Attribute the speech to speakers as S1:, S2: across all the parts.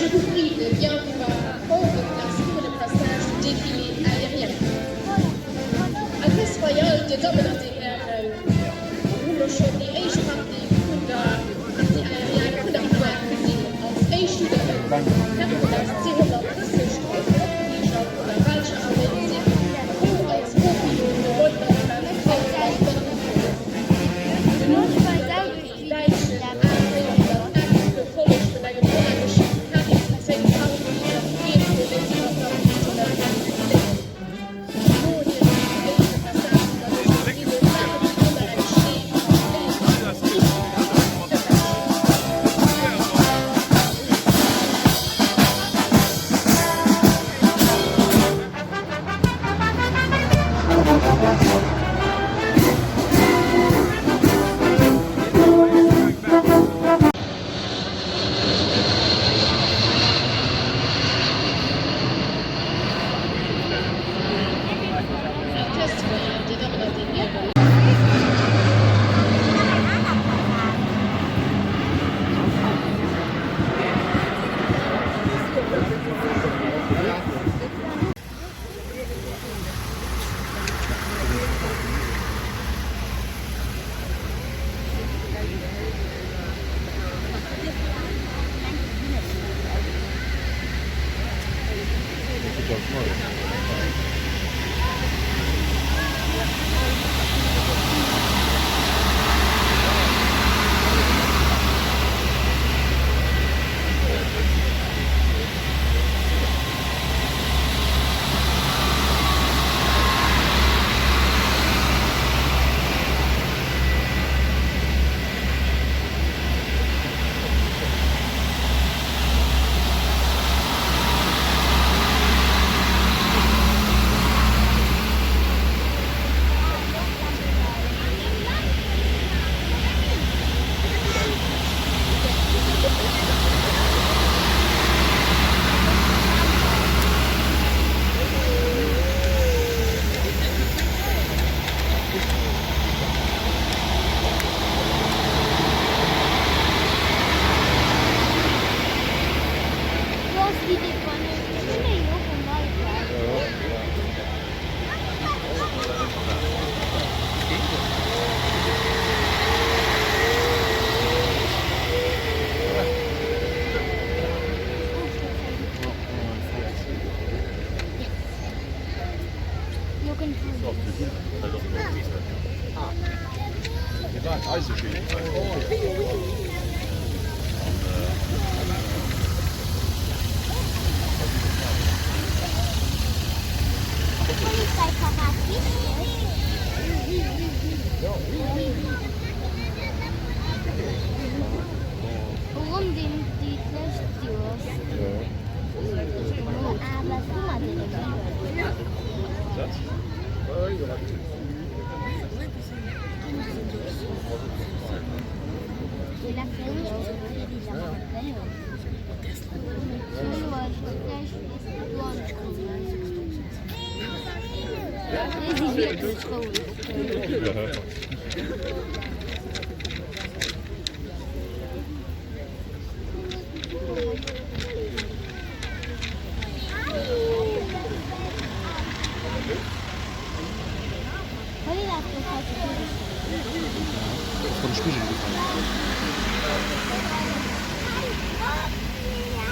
S1: Je vous prie de bien vouloir prendre place pour le passage du défilé aérien. Altesse Royale, Dir Dammen an Dir Hären, mir hunn elo schonn déi éischt Partie vun der Partie aérienne vun der Foire gesinn. Als éischt hutt Der en Hercules C-130 als Drockfliger vun der belscher Arméi gesinn, wou als Co-Pilot de Leutnant Ben Paul Alberti wor. Duerno hutt Der dann deen däitschen A 408 gefollegt vun engem hollänneschen KDC-10 Kampffliger, deen vun 1938 fléien. No hirem éischte Passage iwwer dëse Himmel waren déi Donner eng Schleef a fléien bis op der Belsch. Altesse Royale, Dir Dammen an Dir Hären.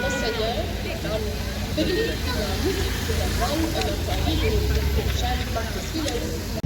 S1: Monseigneur, dann begleet vun der Musek vun der Band ënnert der Leedung vum Dirigent Marcus Willems.